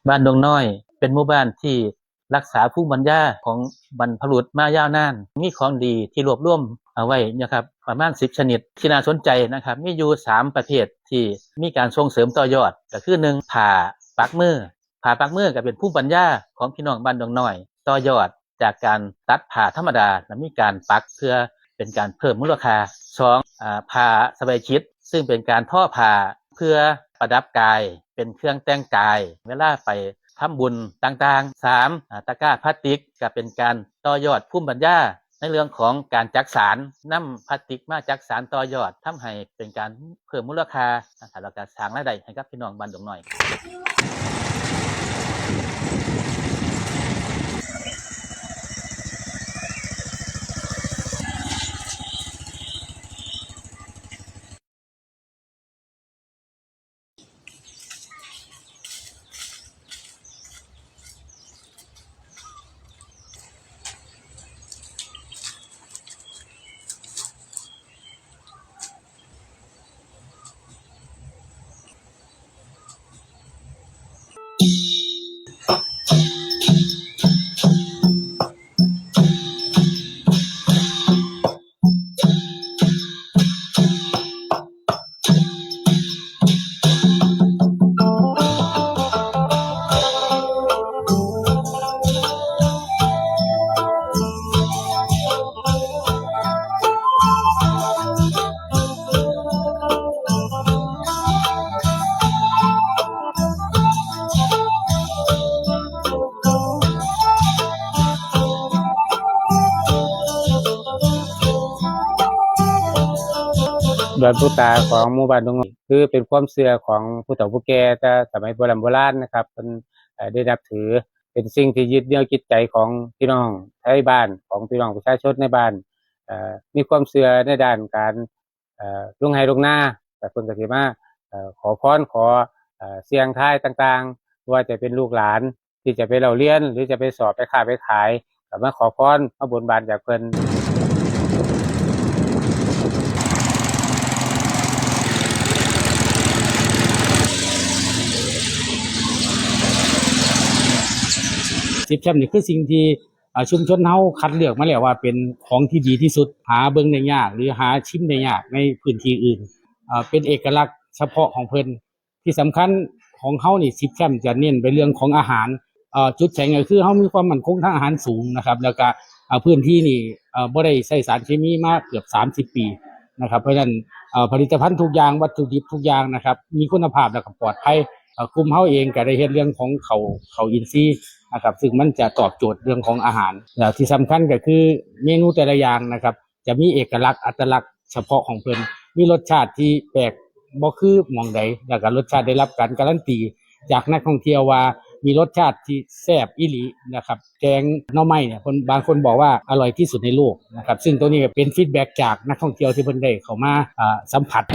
ບ້ານດົງນ້ອຍ ເປັນໝູ່ບ້ານທີ່ ຮັກສາພູມປັນຍາຂອງບັນພະບຸລຸດມາຍາວນານ, ມີຂອງດີທີ່ລວບລວມເອົາໄວ້ນະຄັບ ປະມານສິບຊະນິດ ທີ່ໜ້າສົນໃຈນະຄັບ. ມີຢູ່ສາມປະເພດທີ່ມີການສົ່ງເສີມຕໍ່ຍອດ ກໍຄື ໜຶ່ງ ຜ້າປັກມື. ຜ້າປັກມືກໍເປັນພູມປັນຍາຂອງພີ່ນ້ອງບ້ານດົງນ້ອຍ ຕໍ່ຍອດຈາກການຕັດຜ້າທຳມະດາ ແລະ ມີການປັກເພື່ອເປັນການເພີ່ມມູນລະຄ່າ. ສອງ ອາ ຜ້າສະບາຍຄິດ ຊຶ່ງເປັນການທໍຜ້າເພື່ອປະດັບກາຍ ເປັນເຄື່ອງແຕ່ງກາຍເວລາໄປ ທຳບຸນຕ່າງໆ. ສາມ ອາ ຕະກ້າພລາສຕິກ ກໍເປັນການຕໍ່ຍອດພູມປັນຍາໃນເລື່ອງຂອງການຈັກສານ, ນຳພລາສຕິກມາຈັກສານຕໍ່ຍອດ ທຳໃຫ້ເປັນການເພີ່ມມູນລະຄ່າ ແລ້ວກໍສ້າງລາຍໄດ້ໃຫ້ກັບພີ່ນ້ອງບ້ານດົງນ້ອຍ. ດອນປູຕາຂອງໝູ່ບ້ານດົງນ້ອຍ ຄືເປັນຄວາມເຊື່ອຂອງຜູ້ເຖົ້າຜູ້ແກ່ ແຕ່ສະໄໝໂບລານໂບລານນະຄັບ. ເພິ່ນ ເອີ ໄດ້ນັບຖື ເປັນສິ່ງທີ່ຍຶດໜຽວຈິດໃຈຂອງພີ່ນ້ອງໄທບ້ານ ຂອງພີ່ນ້ອງປະຊາຊົນໃນບ້ານ ເອີ ມີຄວາມເຊື່ອໃນດ້ານການ ເອີ ລົງໄຮ່ລົງນາ ແລ້ວເພິ່ນກໍຊິມາ ເອີ ຂໍພອນ ຂໍ ເອີ ສ່ຽງທາຍຕ່າງໆ ບໍ່ວ່າຈະເປັນລູກຫຼານ ທີ່ຈະໄປເລົ່າລຽນ ຫຼື ຈະໄປສອບ ໄປຄ້າໄປຂາຍ ກໍມາຂໍພອນ ມາບົນບານຈາກເພິ່ນ. ສິບແຄມນີ້ຄືສິ່ງທີ່ ອາ ຊຸມຊົນເຮົາຄັດເລືອກມາແລ້ວວ່າເປັນຂອງທີ່ດີທີ່ສຸດ, ຫາເບິ່ງໄດ້ຍາກ ຫຼື ຫາຊິມໄດ້ຍາກໃນພື້ນທີ່ອື່ນ, ເປັນເອກະລັກສະເພາະຂອງເພິ່ນ. ທີ່ສຳຄັນຂອງເຮົານີ້ ສິບແຄມຈະເນັ້ນໄປເລື່ອງຂອງອາຫານ, ເອີ ຈຸດແຂງກໍຄືເຮົາມີຄວາມໝັ້ນຄົງທາງອາຫານສູງນະຄັບ, ແລ້ວກະ ເອີ ພື້ນທີ່ນີ້ ເອີ ບໍ່ໄດ້ໃຊ້ສານເຄມີມາເກືອບສາມສິບປີນະຄັບ. ເພາະສະນັ້ນ ເອີ ຜະລິດຕະພັນທຸກຢ່າງ ວັດຖຸດິບທຸກຢ່າງນະຄັບ ມີຄຸນນະພາບ ແລ້ວກໍປອດໄພ. ເອີ ກຸ່ມເຮົາເອງກໍໄດ້ເຮັດເລື່ອງຂອງເຂົ້າ ເຂົ້າອິນຊີນະຄັບ ຊຶ່ງມັນຈະຕອບໂຈດເລື່ອງຂອງອາຫານ. ແລ້ວທີ່ສຳຄັນກໍຄືເມນູແຕ່ລະຢ່າງນະຄັບ ຈະມີເອກະລັກ ອັດຕະລັກສະເພາະຂອງເພິ່ນ, ມີລົດຊາດທີ່ແປກບໍ່ຄືໝ່ອງໃດ, ແລ້ວກໍລົດຊາດໄດ້ຮັບການກາຣັນຕີຈາກນັກທ່ອງທ່ຽວວ່າມີລົດຊາດທີ່ແຊບອີ່ຫຼີນະຄັບ. ແກງໜໍ່ໄມ້ເນຍ ເພິ່ນ ບາງຄົນບອກວ່າອະຮ່ອຍທີ່ສຸດໃນໂລກນະຄັບ, ຊຶ່ງໂຕນີ້ກໍເປັນຟີດແບັກຈາກນັກທ່ອງທ່ຽວທີ່ເພິ່ນໄດ້ເຂົ້າມາ ອາ ສຳຜັດ. ເ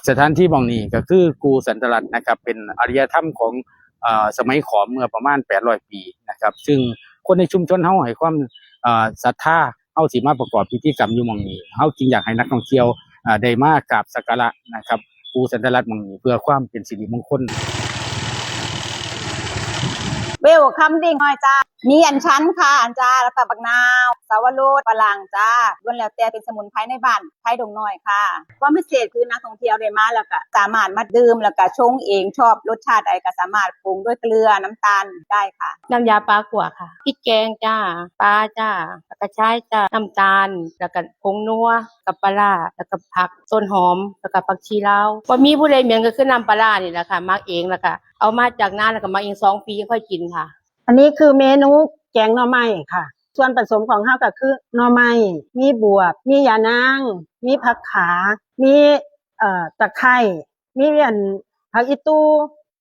ສະຖານທີ່ໝ່ອງນີ້ກໍຄືກູ່ສັນຕະລັດນະຄັບ ເປັນອາລະຍະທຳຂອງ ເອີ ສະໄໝຂອມເມື່ອປະມານແປດຮ້ອຍປີນະຄັບ ຊຶ່ງຄົນໃນຊຸມຊົນເຮົາໃຫ້ຄວາມ ເອີ ສັດທາ ເຮົາຊິມາປະກອບພິທີກຳຢູ່ໝ່ອງນີ້ ເຮົາຈຶ່ງຢາກໃຫ້ນັກທ່ອງທ່ຽວ ເອີ ໄດ້ມາກາບສັກກາລະນະຄັບ ກູ່ສັນຕະລັດໝ່ອງນີ້ ເພື່ອຄວາມເປັນສິລິມົງຄົນ. Welcome drink ນ້ອຍຈ້າ ມີອັນຊັນຄ່ະ ອັນຈ້າ ແລ້ວກໍບັກນາວ ສາວະໂລດ ຝຣັ່ງຈ້າ ລ້ວນແລ້ວແຕ່ເປັນສະໝຸນໄພໃນບ້ານ ໄທດົງນ້ອຍຄ່ະ. ຄວາມພິເສດຄືນັກທ່ອງທ່ຽວໄດ້ມາແລ້ວກໍສາມາດມາດື່ມ ແລ້ວກໍຊົງເອງ ຊອບລົດຊາດໃດກໍສາມາດປຸງດ້ວຍເກືອ ນ້ຳຕານໄດ້ຄ່ະ. ນ້ຳຢາປາຂົ້ວຄ່ະ ພິກແກງຈ້າ ປາຈ້າ ແລ້ວກໍຊາຍຈ້າ ນ້ຳຕານ ແລ້ວກໍຜົງນົວ ກັບປາຮ້າ ແລ້ວກໍຜັກ ຕົ້ນຫອມ ແລ້ວກໍຜັກຊີລາວ. ບໍ່ມີຜູ້ໃດເໝັນ ກໍຄືນ້ຳປາຮ້ານີ້ແຫຼະຄ່ະ ໝັກເອງ ແລ້ວກໍເອົາມາຈາກນາ ແລ້ວກໍໝັກເອງສອງປີຈຶ່ງຄ່ອຍກິນຄ່ະ. ອັນນີ້ຄືເມນູແກງໜໍ່ໄມ້ຄ່ະ. ສ່ວນປະສົມຂອງເຮົາກໍຄືໜໍ່ໄມ້ ມີບວບ ມີຢານາງ ມີຜັກຂາ ມີ ເອີ ຕະໄຄ ມີອັນ ຜັກອີ່ຕູ່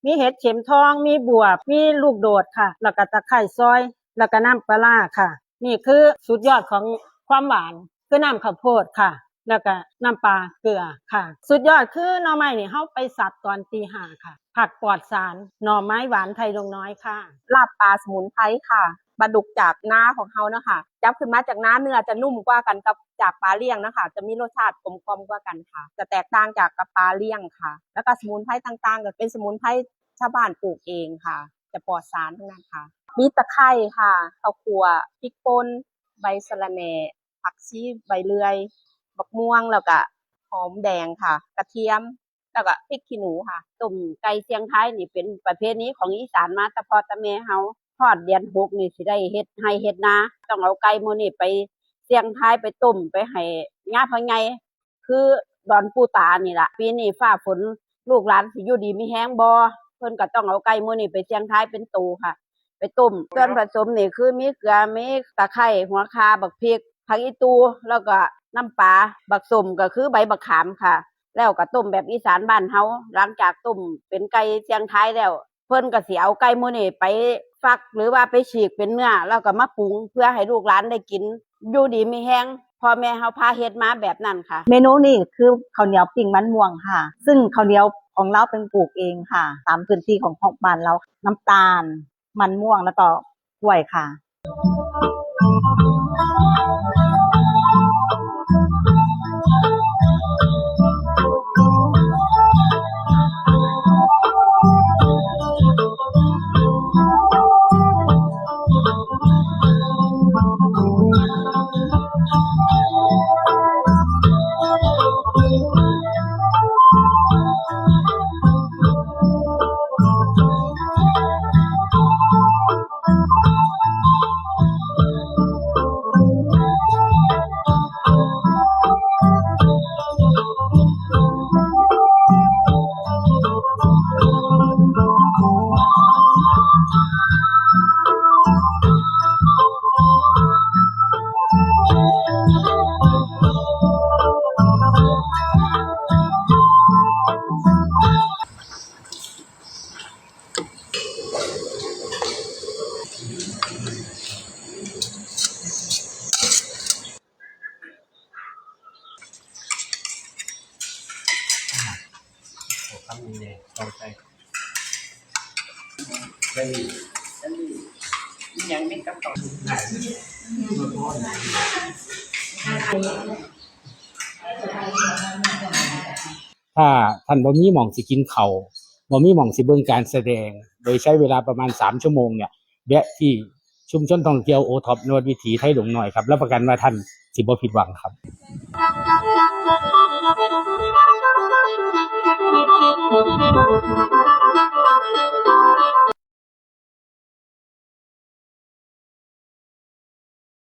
ມີເຫັດເຂັມທອງ ມີບວບ ມີລູກໂດດຄ່ະ ແລ້ວກໍຕະໄຄຊອຍ ແລ້ວກໍນ້ຳປາຮ້າຄ່ະ. ນີ້ຄືສຸດຍອດຂອງຄວາມຫວານ ຄືນ້ຳເຂົ້າໂພດຄ່ະ ແລ້ວກໍນ້ຳປາເກືອຄ່ະ. ສຸດຍອດຄືໜໍ່ໄມ້ນີ້ ເຮົາໄປສັບຕອນຕີຫ້າຄ່ະ. ຜັກປອດສານ ໜໍ່ໄມ້ຫວານໄທດົງນ້ອຍຄ່ະ. ລາບປາສະໝຸນໄພຄ່ະ ປາດຸກຈາກນາຂອງເຮົາເນາະຄ່ະ ຈັບຂຶ້ນມາຈາກນາ ເນື້ອຈະນຸ້ມກວ່າກັນກັບຈາກປາລ້ຽງເນາະຄ່ະ ຈະມີລົດຊາດກົມກ່ອມກວ່າກັນຄ່ະ ຈະແຕກຕ່າງຈາກກັບປາລ້ຽງຄ່ະ. ແລ້ວກໍສະໝຸນໄພຕ່າງໆ ກໍເປັນສະໝຸນໄພຊາວບ້ານປູກເອງຄ່ະ ຈະປອດສານທັງນັ້ນຄ່ະ. ມີຕະໄຄຄ່ະ ເຂົ້າຂົ້ວ ພິກປົ່ນ ໃບສະລະແໜ່ ຜັກຊີ ໃບເລື່ອຍ ບັກມ່ວງ ແລ້ວກະຫອມແດງຄ່ະ ກະທຽມ ແລ້ວກະພິກຂີ້ໜູຄ່ະ. ຕົ້ມໄກ່ສ່ຽງທາຍນີ້ເປັນປະເພນີຂອງອີສານມາແຕ່ພໍ່ແຕ່ແມ່ເຮົາ. ຮອດເດືອນຫົກນີ້ຊິໄດ້ເຮັດໄຮ່ເຮັດນາ ຕ້ອງເອົາໄກ່ໝູ່ນີ້ໄປສ່ຽງທາຍ ໄປຕົ້ມ ໄປໃຫ້ຍາພໍ່ໃຫຍ່ ຄືດອນປູຕານີ້ລະ. ປີນີ້ຟ້າຝົນ ລູກຫຼານຊິຢູ່ດີມີແຮງບໍ່ ເພິ່ນກໍຕ້ອງເອົາໄກ່ໝູ່ນີ້ໄປສ່ຽງທາຍເປັນໂຕຄ່ະ ໄປຕົ້ມ. ສ່ວນປະສົມນີ້ຄືມີເກືອ ມີຕະໄຄ ຫົວຂ່າ ບັກພິກ ຜັກອີ່ຕູ່ ແລ້ວກໍນ້ຳປາ ບັກສົ້ມກໍຄືໃບບັກຂາມຄ່ະ. ແລ້ວກໍຕົ້ມແບບອີສານບ້ານເຮົາ. ຫຼັງຈາກຕົ້ມເປັນໄກ່ສ່ຽງທາຍແລ້ວ ເພິ່ນກໍຊິເອົາໄກ່ໝູ່ນີ້ໄປຟັກ ຫຼືວ່າໄປສີກເປັນເນື້ອ ແລ້ວກໍມາປຸງເພື່ອໃຫ້ລູກຫຼານໄດ້ກິນ ຢູ່ດີມີແຮງ. ພໍ່ແມ່ເຮົາພາເຮັດມາແບບນັ້ນຄ່ະ. ເມນູນີ້ຄືເຂົ້າໜຽວປີ້ງມັນມ່ວງຄ່ະ ຊຶ່ງເຂົ້າໜຽວຂອງລາວເປັນປູກເອງຄ່ະ ຕາມພື້ນທີ່ຂອງ ຂອງບ້ານລາວ. ນ້ຳຕານ ມັນມ່ວງ ແລ້ວກໍກ້ວຍຄ່ະ.ຖ້າທ່ານບໍ່ມີໝ່ອງຊິກິນເຂົ້າ ບໍ່ມີໝ່ອງຊິເບິ່ງການສະແດງ ໂດຍໃຊ້ເວລາປະມານສາມຊົ່ວໂມງເນ່ຍ ແວະທີ່ຊຸມຊົນທ່ອງທ່ຽວໂອທັອບນວດວິຖີໄທດົງນ້ອຍຄັບ ຮັບປະກັນວ່າທ່ານຊິບໍ່ຜິດຫວັງຄັບ.